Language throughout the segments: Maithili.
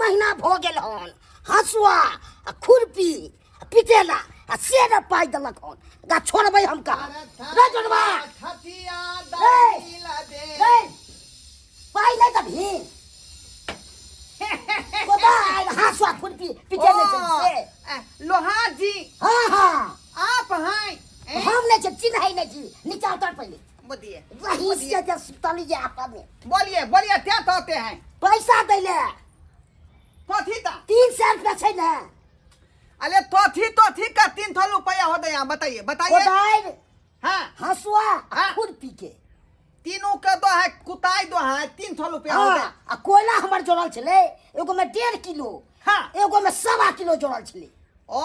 महीना भऽ गेल हन हँसुआ आ खुरपी आ पिटेला आ से ने पाइ देलक हन गा छोड़बै हम कहाँ रे जोनबा थथिया रे दैला दे रे पाइ नहि देबही कोदारि हँसुआ खुरपी पिटेले छै से ओ, लोहार जी हाँ हाँ आप हैं हैं? हम नहि छै चिन्है नहि छी नीचा उतर पहिले बोलिए वही से जे सुतलियै आपमे बोलिए बोलिए क्या कहते हैं पैसा दै ले कथी ता 300 रुपया छै ने अरे तोथी तोथी का 300 रुपया हो गया बताइए बताइए कोदारि हाँ हंसुआ आ हाँ। खुरपी के तीनों का दो है कुताई दो है 300 रुपया हो हाँ गया आ कोयला हमर जोड़ल छलै एगो में 1.5 किलो हाँ। एगो में 1.25 किलो जोड़ल छलै ओ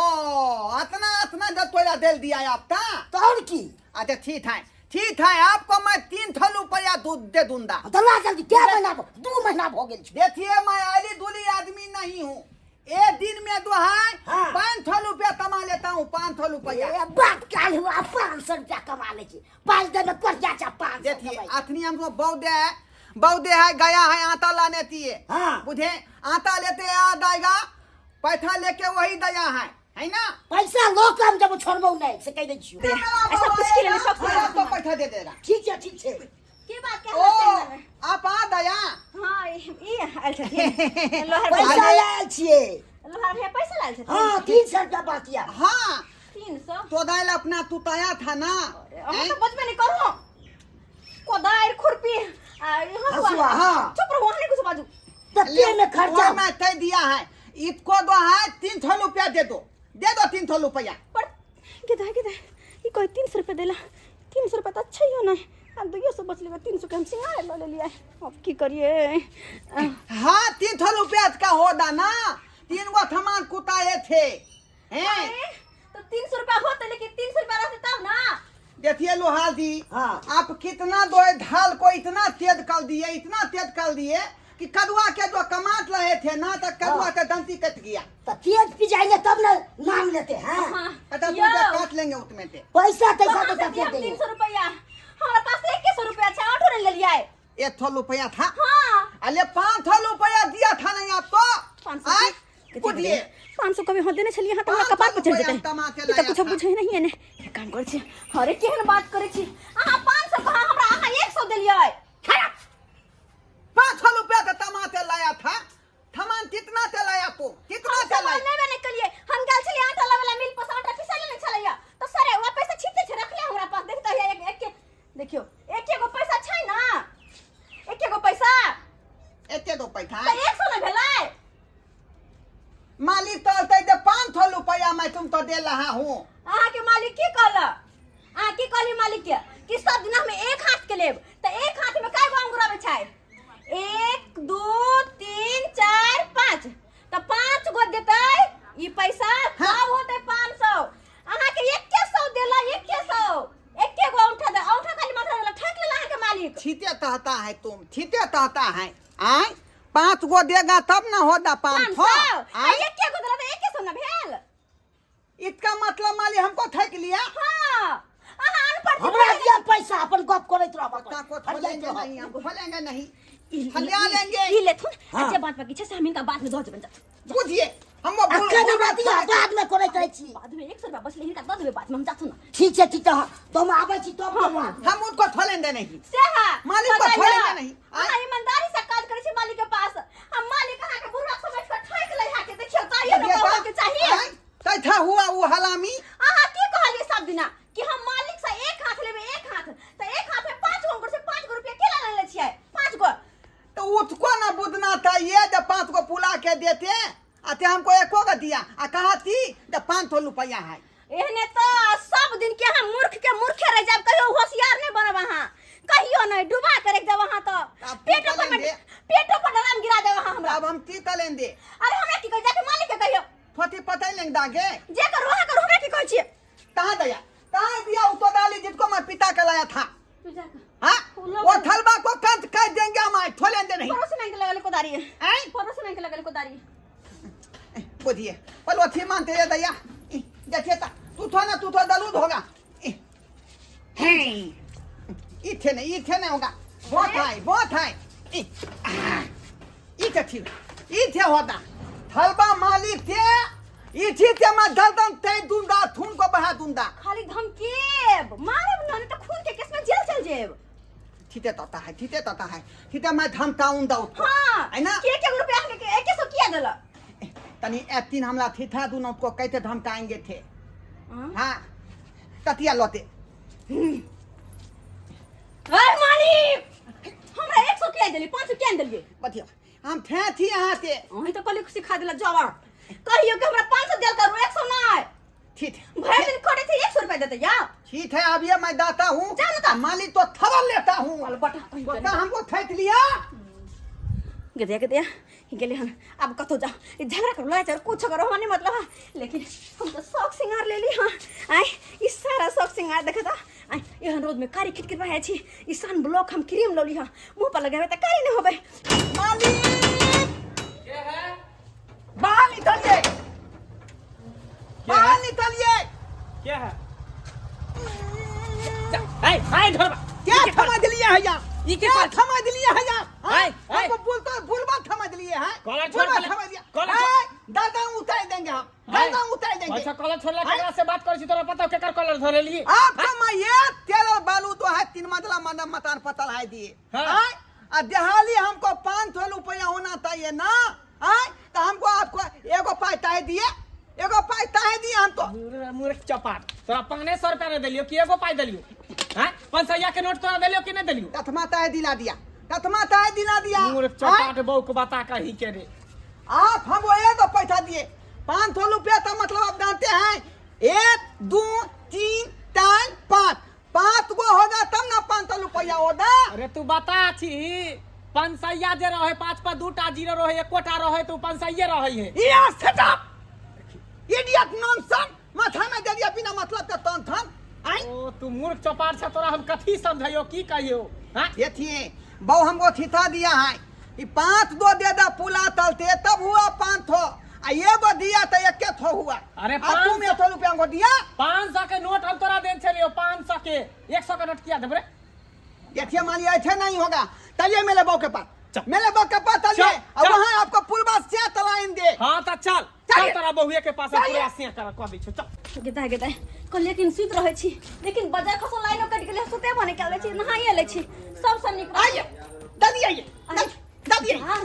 अतना अतना जब तोरा दे दिया आप ता तऽ आओर की अच्छा ठीक है ठीक है आपको मैं 300 रुपया दूध दे दूंगा तऽ ला जल्दी क्या महीना 2 महीना भऽ गेल छै देखिए मैं आली दूली आदमी नहीं हूँ एक दिन में जो है हाँ। 500 रुपया कमा लेता हूँ 500 रुपया ए, बाप काल हुआ 500 रुपया कमा लै छी पाँच दिन में कोरिया छै 500 देखिए कमाइ। अखनी हमको बौदे है बौदे है गया है आटा लाने दिए हाँ। बुझे आटा लेते आ जाएगा पैसा लेके वही दया है है ना पैसा लो कम जब छोड़बौ नहि से कहि दै छियौ ऐसा कुछ के लिए सब हाँ, तो पैसा दे देगा ठीक छै ठीक छै की बात ओ के आप आ दया हां ई आयल छथिन लोहार पैसा भैया लायल छियै लोहार भैया पैसा लायल छथिन हाँ 300 रुपया बाकी आ हाँ 300 तो दाल अपना तुताया था ना अहाँ तो बचबे नहीं करू कोदारि खुरपी आ ई हंसुआ, हंसुआ हाँ। चुप रहू अहाँ नहीं कुछ बाजू तते में खर्चा वो मैं तय दिया है इसको दो है 300 रुपया दे दो दे दो 300 रुपया पर के दे ई कोई 300 रुपया देला 300 रुपया तो अच्छा ही हो ना आ 200 बच लेगा 300 के हम सिंगार ल लेलिए अब की करिए हाँ 300 रुपया का हो दाना तीन गो सामान कुताए थे हैं तो 300 रुपया होते लेकिन 300 रुपया रहते तब ना देखिए लोहार जी हाँ। आप कितना दो ढाल को इतना तेज कर दिए इतना तेज कर दिए कि कदुआ के जो कमात रहे थे ना तो कदुआ हाँ। के दंती कट गया तो तेज पिजाइले तब ना नाम लेते हैं हाँ अच्छा यौ, तुमसे काट लेंगे उसमें से पैसा तैसा कहाँ तो से तते दियम देंगे 300 रुपया हमारा पास 2100 रुपया छै आठो नहीं लेलिए 100 रुपया था हाँ अरे 500 रुपया दिया था नहीं आपको 500 आय बुझिए 500 कभी हम देने छलिए हाँ तो हमरा 500 कपार पर चढ़ रुपया जेतै टमाटर ई तऽ लाया कुछो था। बुझै नहीं है ने एक काम करै छी अरे केहन बात करै छी अहाँ 500 कहाँ हमरा अहाँ 100 देलियै 500 रुपया का टमाटर लाया था थमान कितना चलाया तू कितना हम चलाया सामान लेबे नहीं कलिए हम गेल छलिए आटा लावे ला मिल पर से आटा पिसा लेने छलैया तो सरे वह पैसा छिपते छै रखले हमरा पास देखते है एक एक के देखियो एक एगो पैसा छै ना एक एगो पैसा एते दो पैसा तऽ 100 ने भेलै मालिक तो कहते जे 500 रुपया मैं तुम तो दे रहा हूँ अहाँ के मालिक की कहल अहाँ की कहली मालिक के कि सब दिन हम एक हाथ के लेब तऽ एक हाथ में कै गो अंगूर आबै छै एक दू तीन चार पाँच तऽ पाँच गो देतै ई पैसा तब होतै 500 अहाँ के एके सौ देला एके सौ एके गो औंठा दे औंठा खाली माथा देला ठक लेला अहाँ के मालिक छीते तहता है तुम छीते तहता है आय पाँच गो देगा तब ना होगा पाँच पाँच सौ सौ आ आय एके गो देला तऽ एके सौ ना भेल इसका मतलब मालिक हमको ठक लिया हाँ अहाँ अनपढ़ छी, हमरा दिया पैसा अपन गप करैत रहब पत्ता को अपन खोलेंगे फरियाइत रहब। नहीं हम खोलेंगे नहीं ई- हलिया लेंगे ई लेथुन हाँ। आ जे बात बाकी छै से हम हिनका बाद में दऽ देबनि जाथुन बुझिए हम वो भूल अखन हमरा दिया बाद में करैत रहै छी बाद में 100 रुपया बचलै हिनका दऽ देबै बाद में हम जाथुन ना ठीक छै ठीक छै हाँ, तो हम आबै छी तब हम आबै। हम उनको खोलेंगे नहीं से है मालिक को छोड़ेंगे नहीं। अहाँ ईमानदारी से काज करै छी मालिक के पास हम मालिक अहाँ के बुढ़वा समझ के ठोक लै है के देखियौ ताहियो ने कहऽ के चाहिए आय, तैथा हुआ वो हलामी अहाँ की कहलियै सब दिना कि हम मालिक से एक हाथ लेबै एक हाथ तऽ एक हाथ में पाँच गो अंगूर से पाँच गो रुपया केला लेने छियै पाँच गो तो उसको ना बुझना था ये जब पाँच गो पुला के देते आते हमको एको गो दिया आ कहा थी जब 500 रुपया है एहने तऽ सब दिन के अहाँ मूर्ख के मूर्खे रहि जायब कहियो होशियार नहि बनब अहाँ कहियो नहि डुबा के रखि देब अहाँ तऽ आब पेटो पर की करेंगे? पेटो पर डराम गिरा देब अहाँ हमरा अब हम की करेंगे अरे हमरा की कहै जाके मालिक के कहियो थोड़ी पता लेंगे दागे जे करू अहाँ करू हमरा की कहै छियै कहाँ दया कहाँ दिया उसको डाली जिसको मैं पिता के लाया था तू जा के हाँ वो लोग- वो थलबा को कंच कह देंगे हम आज छोड़ेंगे नहीं पड़ोस में के लगल कोदारी आय? पड़ोस में के लगल कोदारी बुझिए पर वो थी मानते रे दैया देखिए ता तू थो ना तू थो दलूद होगा हैं इथे नहीं इथे नहीं होगा बहुत है बहुत है इथे ठीक इथे होता थलबा मालिक थे इठी ते मैं दलदन ते दूंदा थून को बहा दूंदा। खाली धमकेब मारब न, नहीं तो खून के केस में जेल चल जेब। ठीते तता है, ठीते तता है, ठीते मैं धमकाऊंदा उसको। हाँ है ना? के के रुपया के एक सौ किया देला? तनी ए तीन हमला थीथा दूना उसको कैसे धमकाएंगे थे। हाँ? हाँ ततिया लोते। अरे मालिक हमरा 100 किया देली, 500 किया देलिए? बतिया हम थे थी यहाँ से। अहीं तो कहली सिखा देला जवाब, कहियो कि हमरा 500 देल करू, 100 नहीं। ठीक है। भर दिन खड़े थे 100 रुपया देते या। ठीक है अब ये मैं दाता हूँ। जा ना ता। मालिक तो थवल लेता हूँ। चल बटा कहीं तो चले। हमको थैक लिया। गदिया गदिया गेले हन, अब कतो जा ई झगड़ा करो लड़ाई करो कुछ करो हमारे मतलब है, लेकिन हम तो शौक सिंगार ले ली। हाँ आय ई सारा शौक सिंगार देखा था आय एहन रोज में कारी खिटखिट भए छी, ई सन ब्लॉक हम क्रीम लौली। हाँ मुंह पर लगावे त कारी नहीं होबे। मालिक बाहर निकलिए, बाहर निकलिए। क्या है? ए ए ढोरबा क्या थमा दिलिए है या? ई के क्या पास? थमा दिलिए है या? हाँ? ऐ, ऐ। हमको बोलता बुलबा थमा दिलिए है। कॉलर छोड़ बुलबा पहले। थमा दिया। कॉलर ऐ, छोड़। दादा उतार देंगे हम, दादा उतार देंगे। अच्छा कॉलर छोड़ला केकरा से बात करै छी तोरा पता केकर कॉलर धरेली? आपका मैं ये तेल और बालू तो है 3 मंजिला मंडप मकान पतल है दिए। हाँ। आय, आ देहाली हमको 500 रुपया होना चाहिए ना। आय, तो हमको आपको एगो पाई ताहे दिए, एगो पाई ताहे दिए हम तो। मूर्ख चपाट, तोरा 500 रुपया नहीं देलियो कि एगो पाई देलियो? हैं 500 के नोट तोरा देलियो कि नहीं देलियो? तथमा ताहे दिला दिया, तथमा ताहे दिला दिया। मूर्ख चपाट बहू को बता कहीं के रे। आप हमको एगो पैसा दिए 500 रुपया तो मतलब आप जानते हैं 1 2 3 4 5, 5 गो होगा तब ना 500 रुपया होगा। अरे तू बता छी 500 जे रहे 5 पर 2 टा 0 रहे एकोटा रहे तो 500 रहे है। ये सेट अप इडियट नॉनसेंस, माथा में दे दिया बिना मतलब के तन थन। आई ओ तू मूर्ख चपाट छ, तोरा हम कथी समझाइयो की कहियो? हां ये थी बहु हमको थिता दिया है ई 5 दो दे दा पुला तलते तब हुआ 5 थो, आ एगो दिया तो एके थो हुआ। अरे आ तुम पाँच 100 रुपया हमको दिया। 500 के नोट हम तोरा देन छलियो, 500 के 100 के नोट किया देब रे? देखिए मालिए ऐसे नहीं होगा, चलिए मेरे बहू के पास, चल। मेरे बहू के पास चलिए, चल, और चल। वहाँ आपको पुलवा से तलाइन दे। हाँ तो चल, चलिए। चल तोरा बहुए के पास चलिए। पूरा से कर कह दै छौ, चल। गेदा गेदा कहलिए कि सुति रहै छी, लेकिन बजार खसल लाइनो कटि गेलै, सुते बने के लै छी, नहाइए लै छी, सबसँ नीक बात। आइए दादी आइए, दादी आइए। हाँ,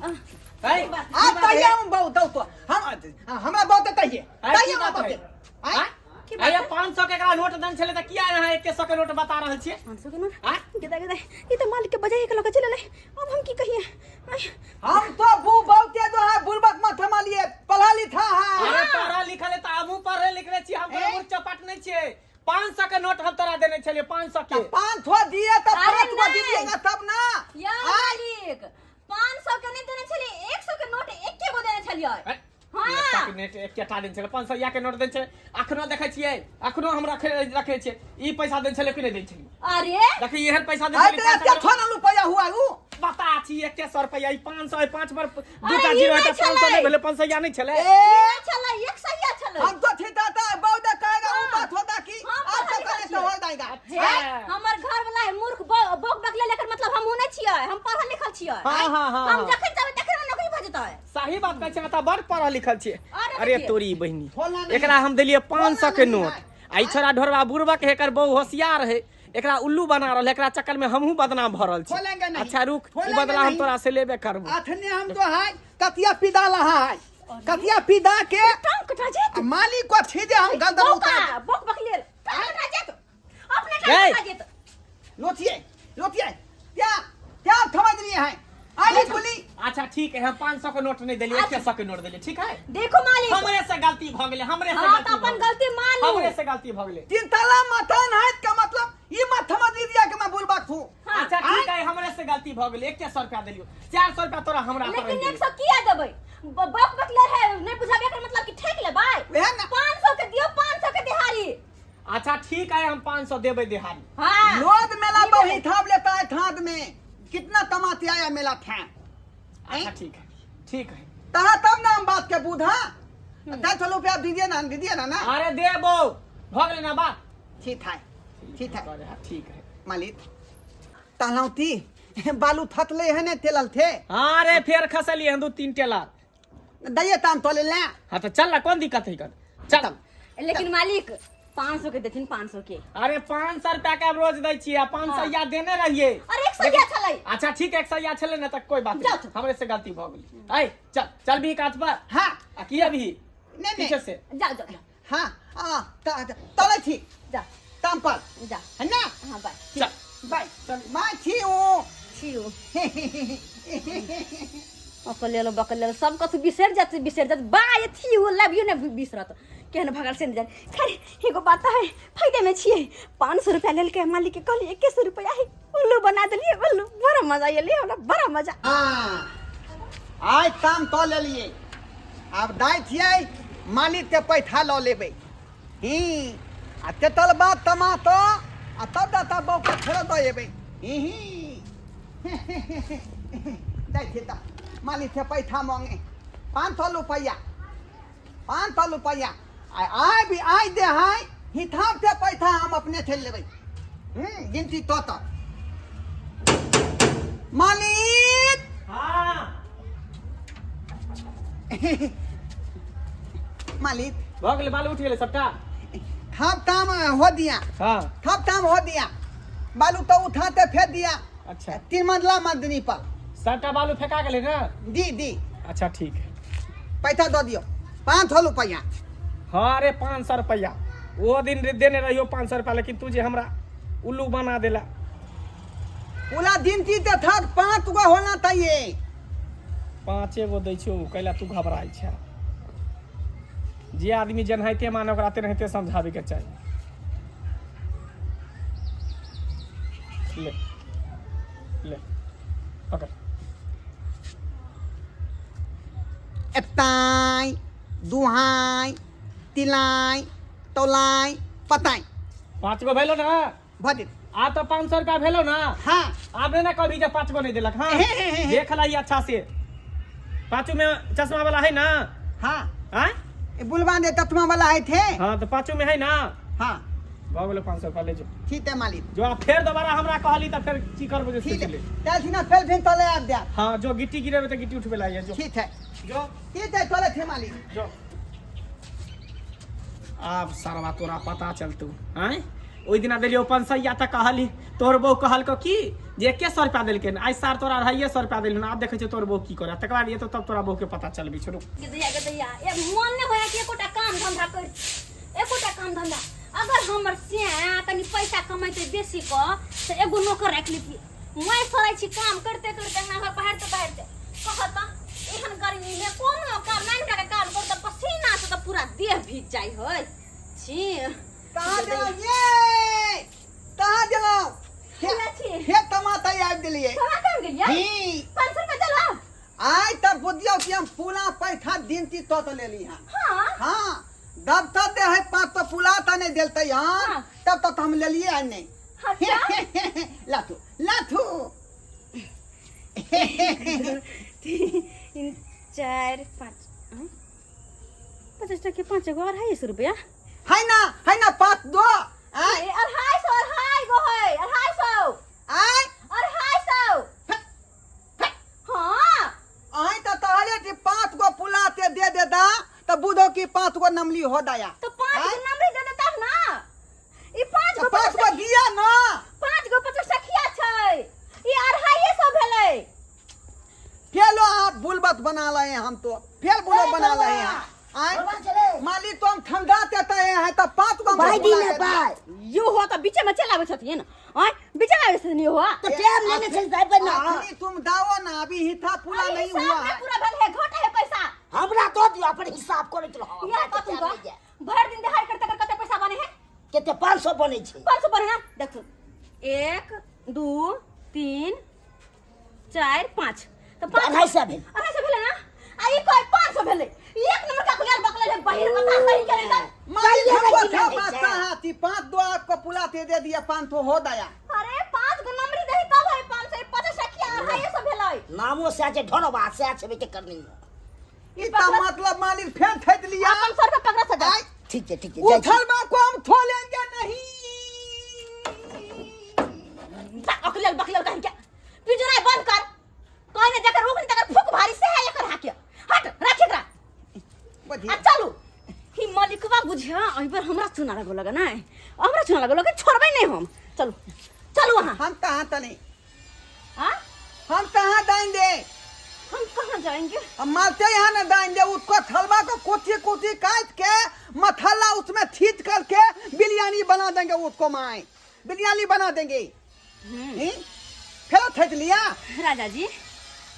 हाँ। ऐ, आप कहिए हम बहु दौ तो हम हमरा बहुत कहिए, ऐ, कहिए की हमरा बात बहुत। है? आय? आय? की बात अरे है? 500 के एकरा नोट देन छलै त किया अहाँ 100 के नोट बता रहल छियै? 500 के नोट? आय? गेदा गेदा ई त मालिक के बजाय के लऽ के चलि एलै, अब हम की कहिए? आय। हम तो बू बहुते जो है बुलबक माथा मालिए पढ़ा लिखा है। अरे पढ़ा लिखल है त हमहूँ पढ़े लिखले छी, हम ए? मूर्ख चपाट नहीं छियै। 500 के नोट हम तोरा देने छलियै, 500 के। तो 500 दिए तो अरे 5 गो नहीं। दीजिएगा तब ना। या आय? मालिक 500 के नहीं देने छलियै, 100 के नोट एके गो देने छलियै। अरे, हाँ। 100 के नोट एकेटा देने छलियै, 500 या के नोट देने छलियै। अखनो देखै छियै, अखनो हम रखने छियै। ई पैसा देने छलियै कि नहि देने छलियै? अरे देखी एहन पैसा देने आय छलियै, तो 500 एते के थोड़ा रुपया हुआ उ। बता छी 100 रुपया, ई 500 है, 5 पर अरे, 2टा ई जीरो है नहि त 500 छलै। नहि भेलै, 500 या नहि छलै। ए, नहि छलै, 100 या छलै। हम तो ठीक था, बहुत कहेगा वो हाँ। बात होगा कि हाँ, आप तो पढ़ा करे लिखल तो हो जाएगा। हे, हमर घर वाला है मूर्ख बौक बकले, लेकर मतलब हम नहीं छियै, हम पढ़ल लिखल छियै। हाँ, हाँ, हाँ, हम हाँ। जखन चाहबै तखन हमरा नौकरी भऽ जेतै। सही बात कहै छै, त बड़ पढ़ल लिखल छियै। अरे अरे देखिए। तोरी बहिनी, खोलना नहीं। एकरा हम देलियै 500 के खोलना नहीं नोट। है। आ ई छोरा ढोरबा बुड़बक है, एकर बहु होशियार है, एकरा उल्लू बना रहल है, एकरा चक्कर में हमहूँ बदनाम भऽ रहल छी। खोलेंगे नहीं। अच्छा रुक, ई खोलेंगे बदला हम नहीं। तोरा से लेबे करबो। अखने हम तो है कतिया पिदा लहा है, कतिया पिदा के टांग कटा जेत। आ मालिक को छीजे हम गंदर बौका, उतार। बौक बकले, टांग कटा जेत। अपने टांग ए। कटा जेत। लोथिए लोथिए, क्या क्या थमा दिए हैं? आइए बोली। अच्छा ठीक है, हम 500 के नोट नहीं देलियै, 100 के नोट देलियै, ठीक है? देखो मालिक, हमरे से गलती भ गेलै, हमरे से हाँ, गलती तो अपन भऽ गेलै। गलती मानू। हमरे से गलती भ गेलै। 3 तला मकान है का मतलब ई मत थमा दी दिया कि मैं बोलबाक हूं। हाँ। अच्छा ठीक है, हमरे से गलती भ गेलै, 100 रुपया देलियो, 400 रुपया तोरा हमरा पर लेकिन रहि गेलै। 100 किया देबै? बक बकले है, नहीं बुझाबे एकर मतलब कि ठेक लेबै। वएह ना। 500 के दियौ, 500 के दिहाड़ी। अच्छा ठीक है, हम 500 देबै दिहाड़ी। हाँ। लोद मेला बहु थाप लेता है थाद में, कितना तमाते आया मेला था। अच्छा ठीक है, ठीक है। तहा तब ना हम बात के बूढ़ा 10 रुपया दीजिए ना, दीजिए ना ना। अरे देबो, भ गेलै ना बात। ठीक है, ठीक है। अरे हाँ, ठीक है। मालिक तहलौती बालू थकले है ने तेलल थे। अरे फेर खसलिए हन 2-3 टेलर। दैये ताम तोले ले। हाँ तो चल ना, कौन दिक्कत है कर, चल। लेकिन मालिक 500 के देथिन, 500 के। अरे 500 रुपया के हम रोज दै छियै, आ 500 या देने रहिए। अरे 100 या छलै। अच्छा ठीक है, 100 या छलै ना त कोई बात जाउ नहीं, तो। हमरे से गलती भ गेली। ऐ चल चल भी काज पर। हाँ। आ की अभी नहीं, पीछे से जाओ जाओ जाओ। हाँ, हाँ, तले छी। जा। ताम पर। जा। है ना? हाँ, बाय। चल। बाय। बाय, छी ओ। छी ओ। अकल बकल सब कथु बिसरि जात, बिसरि जात। बाय, थी ओ, लव you ने बिसरत। केहन भगल से जान। खैर एगो बात है, फायदे में छियै। 500 रुपया लेलकै मालिक के, कहली 2100 रुपया है, उल्लू बना देलियै, उल्लू। बड़ा मजा एलै हमरा, बड़ा मजा। हाँ, आइ ताम तो लेलियै, आब दाइ छियै मालिक के पैठा लऽ लेबै। ही आ तेतल बात तमा तो आ तब दाता बहू के फेरो दऽ एबै। ही ही जाइ छियै तऽ मालिक से पैठा मांगे 500 रुपैआ, 500 रुपैआ। आइ भी आइ दे है हिसाब से पैसा हम अपने से लेबै। गिनती तो तो मालिक। हाँ। मालिक। भऽ गेलै, बालू उठि गेलै सबटा। थप ताम हो दिया। हाँ। थप ताम हो दिया, बालू तो उठाते फेंक दिया। अच्छा। 3 मंजिला मर्दनी पर सबटा बालू फेंका गेलै ना? दी दी। अच्छा ठीक है, पैसा दऽ दियौ 500 रुपैआ। हाँ अरे 500 रुपैआ वो दिन देने रहियो 500 रुपया, लेकिन तू जे हमरा उल्लू बना देला। पूरा दिन ती ते थक 5 गो होना चाहिए। 5 गो दै छियौ, कैला तू घबराइ छै? जे आदमी जेनाहिते माने ओकरा तेनाहिते समझाबे के चाही। ले ले पकड़। एताई दुहाई तिलाई तौलाई पताई। 5 गो भेलो ना? भऽ आ तो 500 रुपया भेलो ना? हाँ। आपने ना कभी जब 5 गो नहीं दिलक। हाँ देख ला अच्छा से, 5 में चश्मा वाला है ना? हाँ। हाँ? बुलवा दे चश्मा वाला है थे। हाँ तो 5 में है ना? हाँ। भऽ गेलै 500 रुपया ले जो। ठीक है मालिक। जो आप फिर दोबारा हमरा कहली त फिर की करबो जे ठीक है। सोचले। चल छी ना, फिर फिर तले आब दे। हाँ जो गिट्टी गिरेबे त गिट्टी उठबे लागे जो। ठीक है। जो। ठीक है चले थे मालिक। जो। आब सरवा तोरा पता चलतौ। आँय ओहि दिना देलियौ 500 त कहली तोहर बहू कहलकौ की जे 2100 रुपया देलकै, आइ सार तोरा 250 रुपया देलहन, आब देखै छियौ तोहर बहू की करे। तकर बाद एतौ तब तोरा बहू के पता चलबी। छोड़ू। गदैया गदैया, ए मन नहि होया कि एकोटा काम धंधा कर, एकोटा काम धंधा। अगर हमर सिया कनि पैसा कमैते बेसी क त एगो नौकर राखि लेतियै। मैं सड़ै छी काम करते करते अंगना घर बहारते बहारते। कह त एहन गर्मी में कोनो काम नानी टा के काम कर त पसीना से त पूरा देह भीज जाइ है। छी कहाँ गेलौ ये, कहाँ गेलौ? केना छी? हे टमाटर आबि गेलियै। कहाँ कहाँ गेलियै? ही। 500 रुपया देलौ? आइ त बुझियौ कि हम पूरा पैसा दिन ती तो तो लेली हन। हाँ। हाँ, दब तक दे है 5 तो पूरा त नहीं देलतै हन, हाँ। तब तक हम लेलिए हन नहीं। अच्छा। लाथू लाथू। 3 4 5, हाँ? 50 टके 5 गो 250 रुपया। है ना, है ना, 5 दो। आय। ए, 250, 250 गो है, 250। आय। 250। फट, फट। हाँ। आय त तहले कि 5 गो पुला ते दे दे दा, त बुझो कि 5 गो नमली हो दया। तो 5 आय? गो नमली दे दे तब ना। ई 5 तो गो 5 गो दिया ना। 5 गो 50 टकिया छै। ई 250 भेलै। फेलो आप बुलबत बना रहे हैं, हम तो फिर बुलबत ए, बना रहे हैं। बलवा। आय? बलवा चले। मालिक तो हम ठंडा देते हैं, तो 5 गो हम भाई बुला दी ना के भाई। यो हो तो बीचे में चलावे छथिन। आय, बीचे में आवे छथिन यो हो। तो टाइम लेने चल जाए पर ना। अखनी तुम दाओ ना, अभी हिथा पूरा अरे नहीं हिसाब हुआ में है। पूरा भेल है, घाटा है पैसा। हमरा तो दियो, अपन हिसाब करैत रहो। यार हमरा तो कथु टाइम का? नहीं जाए। भर दिन देहाड़ करते करते कते पैसा बने है? कते 500 बनै छै। 500 बने ना? देखो 1 2 3 4 5। तो पाँच 250 भेल। 250 भेलै ना? आ ई कोई 500 भेलै। एक नंबर का कुलियार बकले है, बहिर बता सही करे त। मालिक कहिए हमको नहीं था भेलै बात छै। कहाँ थी? 5 दो आपको पुला दे दे दिया, 500 हो दया। अरे 5 गो नंबरी दही तब है 500, 50 टकिया 250 भेलै। नामो से छै ढोरबा, से छै के करनी। ई त मतलब मालिक फेर ठेक लिया। अपन सर पे पकड़ा सजा। आय। ठीक छै, ठीक छै, जाइ छी। उठल बा को हम थोलेंगे नहीं। अकलल बकलल कहीं के पिंजरा बंद कर। कहने जकर रोक तकर फूक भारी से है एकर हाके। हट, राख एकरा। बधी आ चलू ही मलिकवा बुझिया एहि बेर हमरा चुना लगो लगे ना, हमरा चुना लगो लगे, छोड़बै नहीं हम। चलू चलू अहाँ। हम कहाँ तनी? हाँ? हम कहाँ दाइन दे? हम कहाँ जाएंगे? हम मारते यहाँ ना दाइन दे, उसको थलवा को कोची कोची काट के मसाला उसमें छीट करके बिरयानी बना देंगे उसको, माए बिरयानी बना देंगे। ही? फिर थक लिया। राजा जी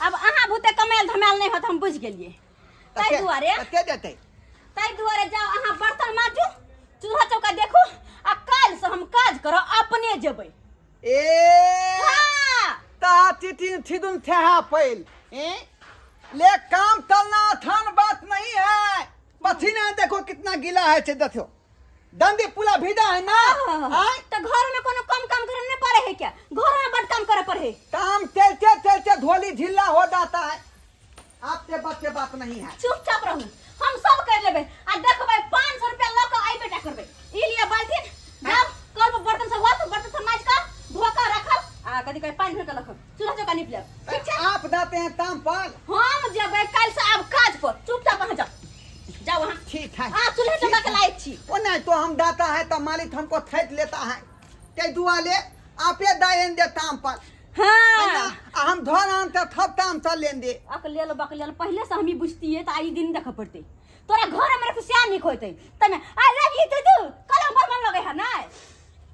अब अहाँ भूते कमायल धमायल नहीं होत, हम बुझ गेलिए। ताहि दुआरे के देते? ताहि दुआरे जाओ अहाँ बर्तन माजू, चूल्हा चौका देखू, आ काल्हि से हम काज करब, अपने जेबै। ए हाँ। ता तितिन थिदुन थेहा पैल ए ले काम तलना आसान बात नहीं है। पसीना देखो कितना गीला है, छे देखो दंदी पूरा भीजा है ना। आय? तो घर में कोनो कम काम करे नहीं पड़े है क्या? घर में बड़ काम करे पड़े है। काम चलते चलते धोली ढीला हो जाता है, आपके बस के बात नहीं है। चुपचाप रहू, हम सब कर लेबे। आ देखबै 500 रुपया ल के आई बेटा करबै। ई लिया बाल्टीन, जाओ कल पर बर्तन सब हुआ तो बर्तन सब माज के धो के रखल, आ कथी कहे पानि भर के रखल, चूल्हा चौका नीप लेब। ठीक छै? आप जाते हैं ताम पर, हम जेबै काल्हि से आब काज पर। चुपचाप अहाँ जाओ, जाओ अहाँ। ठीक है। आ चूल्हा चौका के लायक छी। वो नहीं तो हम दाता है तो मालिक हमको थैत लेता है, ते दुआ ले आपे दायन दे ताम पर। हाँ। आ हम धर आनते थप ताम चल लेन दे। अकलेल बकलेल पहले से हम ही बुझतिए तो आई दिन देख पड़ते। तोरा घर में खुशिया नहीं होते तमे I love you तू कल हम बड़ मन लगे है ना।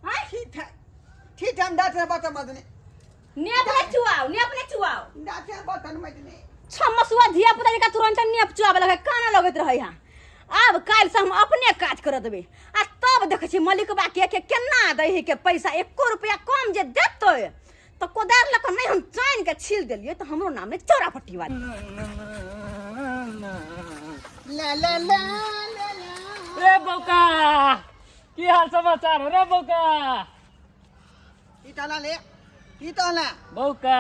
हां ठीक है ठीक है, हम दाते हैं बर्तन मजने। ने अपने चुआओ, ने अपने चुआओ। दाते हैं बर्तन मजने। छमसुआ धिया पुता जका तुरंत नेप चुआबे लगे, काना लगैत रहे हां। आब काल्हि से हम अपने काज कर देबै, आ तब देखै छी मलिकबा के के केना दै है के पैसा, एको रुपया कम जे देतै तो कोदार लऽ कऽ नहि हम चानि के छील देलियै तऽ हमरो नाम नहि चौरा पट्टी वाली। ला ला ला ला ला। रे बौका की हाल समाचार हो रे बौका? की कहला ले, की कहला बौका?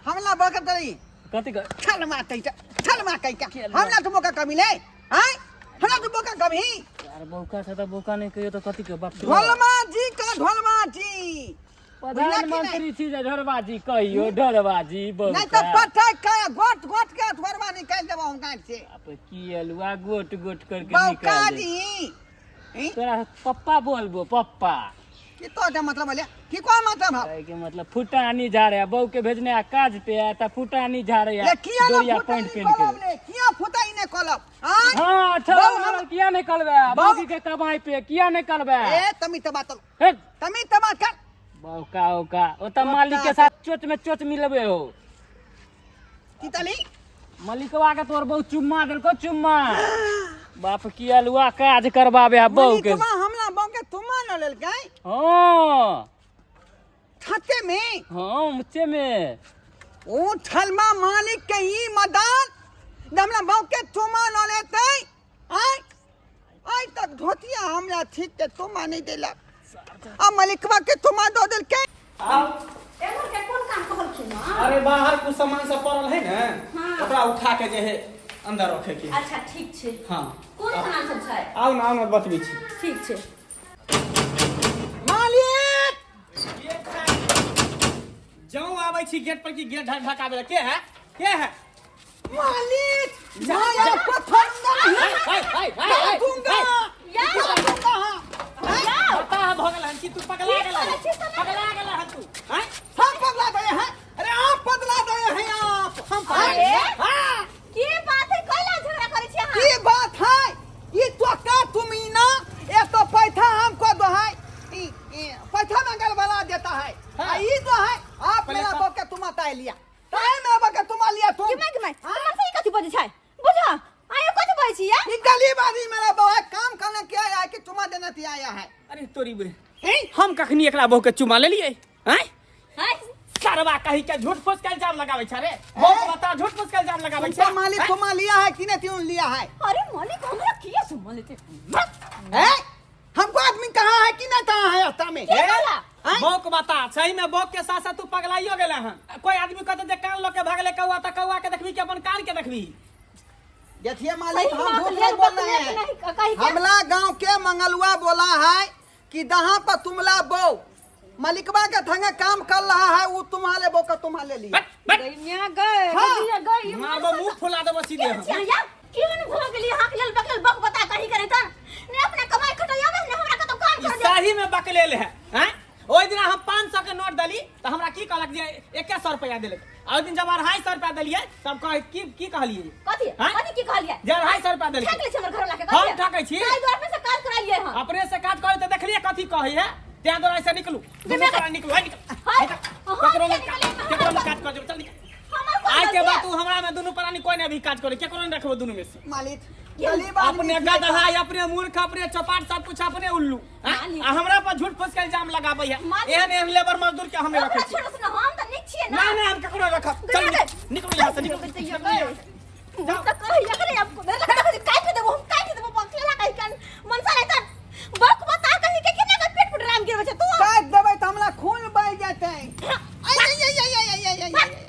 हमला बरकत रही कथी छल मार कहि छल मार कहि हमला तो मौका कमी ले आय, हमरा तो मौका कमी। यार बौका से तो बौका नहीं कहियो तो कथी के बाप। ढोलमा जी का ढोलमा जी प्रधानमंत्री छी जे ढोरबाजी कहियो ढोरबाजी बौका। नहीं तो पता के गोट गोट के ढोरबा निकाल देबो हम गांठ से। आप की अलुआ गोट गोट करके बौका निकाल दे। जी तोरा पप्पा बोलबो पप्पा। की तो जा मतलब ले की को मतलब है? के मतलब फुटानी जा रहे बहू के भेजने आ काज पे आ त फुटानी जा रहे ले किया ना डोरिया पैंट फुटानी पहन के। कलब ले किया फुटाई ने कलब आय? हां अच्छा बहू हम किया नहीं कलबे बहू के कमाई पे किया नहीं कलबे। ए तमी त बात हे तमी त बात कर बौका ओका ओ त मालिक के साथ चोच में चोच मिलबे हो। की तली मालिकवा के तोर बहु चुम्मा देलको चुम्मा। बाप की अलुआ काज करबाबे है बहू के। मालिकवा हमला बहू के तुमा न लेलकै। हां छते में। हां मुच्चे में। ओ छलमा मालिक के ई मदान हमला बहू के तुमा न लेतै। आय आय तक धोतिया हमला ठीक के तुमा नहीं देलक, आ मालिकवा के तुमा दो देलकै। आओ। एमहर के कोन काम कहलखिन? अरे बाहर कुछ सामान सब पड़ल है ना, हाँ। ओकरा उठा के जे है अंदर रखे के। अच्छा ठीक छै। हाँ। कोन सामान सब छै? आओ ना, आओ ना बतबै छी। ठीक छै। मालिक जौं आबै छी गेट पर की गेट ढक ढकाबे के है के है? मालिक मैं आपको छोड़ूंगा नहीं, हाय हाय हाय हाय दूंगा दूंगा। हां पता है भगल हन कि तू पगला गेला, पगला गेला हन तू। हां हम पगला गए हैं। अरे आप पगला गए हैं आप। हम अरे हां की बात है, कैला झगड़ा करै छी अहाँ? की बात है? ये तो का तुम ही ना एक तो पैसा हमको दो है, पैसा मंगल वाला देता है। हाँ। ये जो है आप मेरा बाप के तुम आता है लिया ताए मेरा बाप के तुम लिया तुम की my तुम्हार से ई कथी बजै छै? बुझा आयो कथी बजै छी या? ये गरीब आदमी मेरा बाप है, काम करने के आया है कि तुम देने के आया है? अरे तोरी बे हम कखनी एकरा बहू के चुमा लेलिए हैं? हैं? सरवा कही के झूठ फूस के इल्जाम लगावे छ रे। बहू बता झूठ फूस के इल्जाम लगावे छ। तुम मालिक तुम लिया है कि नहीं तुम लिया है? अरे मालिक हमरा किया सुमा लेते? हैं? हमको आदमी कहाँ है कि नहीं कहाँ है रास्ता में? के कहला? बहू के बता सही में बहू के साथ साथ तू पगलाइयो गेला हन। कोई आदमी कहते जे कान ल के भागले कौआ त कौआ के देखबी कि अपन कान के देखबी? देखिए मालिक सही हम बात झूठ है, नहीं बोल रहे बकले हैं। नहीं, कही के? हमला गांव के मंगलुआ बोला है कि जहाँ पर तुमला बो मलिकवा के थंगे काम कर रहा है वो तुम्हारे बो का तुम्हारे लिए। बट बट गइया गए हाँ। गइया गई मारबो मुंह फुला देबो सीधे हम। या केहन भऽ गेली अहाँके लेल बकलेल बक सौ रुपया देलक। आ ओहि दिन जब 250 रुपया देलियै तब कह की की कहलियै? कथी? हाँ? कथी की कहलियै? जे 250 रुपया देलकै। ठक लै छै हमर घरवाला के। हम ठकै छी? ताहि दुआरे अपने से काज करालियै हँ। अपने से काज करे तऽ देखलियै कथी कहै है, तें दुआरे से निकलू, दुनू तोरा निकलू, है निकल। हाय, निकल। हम केकरो किया नहि निकलियै? केकरो नहि काज कर देबै, चल निकल। हमर कोन आइ के गलती बाद है? तू हमरा में दुनू प्राणी कोई नहीं अभी काज करे, केकरो नहीं रखबो दुनू में से। मालिक, गरीब आदमी अपने छियै। गदहा, अपने मूर्ख, अपने चौपाट, सब कुछ अपने उल्लू, हाँ? मालिक। आ हमरा पर झूठ फूस के इल्जाम लगाबै है। मालिक। एहन एहन लेबर मजदूर के हमे ओकरा रखै छी। छोड़ो सुनो, हम तऽ नीक छियै ना। नहीं नहीं, हम केकरो रखब। चल गया निकल, निकलो यहाँ से, निकलो। निकल। तऽ कहैया करे अब देखो काटि देबो, हम काटि देबो बकला कहि कन मनसा नहीं त बक बता कहि के केना के पेट पर राम गिरबै छै तू। काटि देबै तऽ हमरा खून बहि जेतै। आइ, आइ, आइ, आइ, आइ, आइ, आइ, आइ।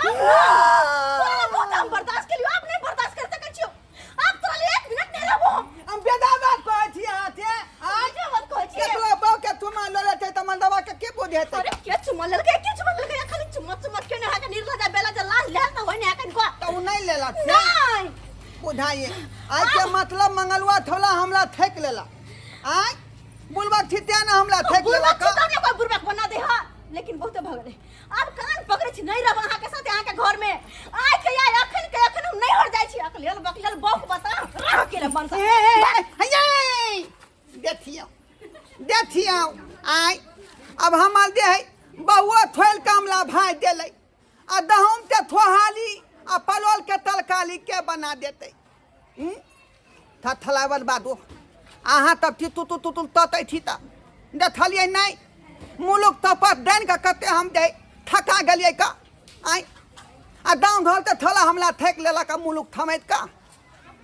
तोरा बहुत हम बर्दाश्त केलियो, आब नहीं बर्दाश्त कर सकै छियो। आब तोरा लिए एक मिनट नहीं रहबो हम। हम बेदा बात कहै छी अहाँके। आइ बेजा बात कहै छियै। केकरो बहू के चुमा लऽ लेतै तऽ मर्दबा के के बुझेतै? अरे के चुमा लेलकै, के चुमा लेलकै? खाली चुमा चुमा के नहीं है निर्लजा बेला जे लाज लेल त होय नहीं है कनिको। तऽ ओ नहि लेलक से? नहीं। बुझाइए आइ के मतलब मंगलुआ थोला हमरा थकि लेला। आइ बुलबक छी तें ने हमरा थकि बुढ़बक लेलक। छी तब ने कोई बुढ़बक बना दे हा, लेकिन बहुते भऽ गेलै। आब कान पकड़ै छी, नहीं रहब अहाँके साथे अहाँके घर में। आइ के आइ अखन के अखन हम नहीं हट जाइ छी। अकलेल बकलेल बौक बता रह के ले मनसा। ए, ए, ए, हे, देखियौ देखियौ, आइ अब हमर जे है बहुओ थोड़ि कमला भाँजि देलै आ गहूँम के थोहाली आ परोल के तरकारी के बना देतै? थथलावल बादो अहाँ तब छी तू तू तू तू ततै छी तऽ देखलियै नहि मुलुक तपत डानि कऽ कते हम जे थका गेलियै का आइ आ गाँव घर के थोड़ा हमरा थाकि लेलक आ मुलुक थमैत का।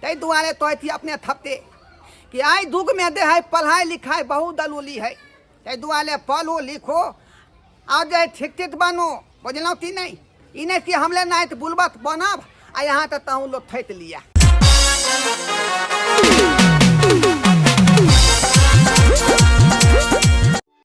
ताहि दुआरे कहै छी अपने थपते कि आइ युगमे जे है पढ़ाइ लिखाइ बहुत जरूरी है, ताहि दुआरे पढ़ो लिखो आ जे शिक्षित बनू, बुझलहुँ कि नहि? ई नहि कि हमले नहि तऽ बुलबक बनब आ यहाँ तऽ तहूँ लोक थकि लिअ।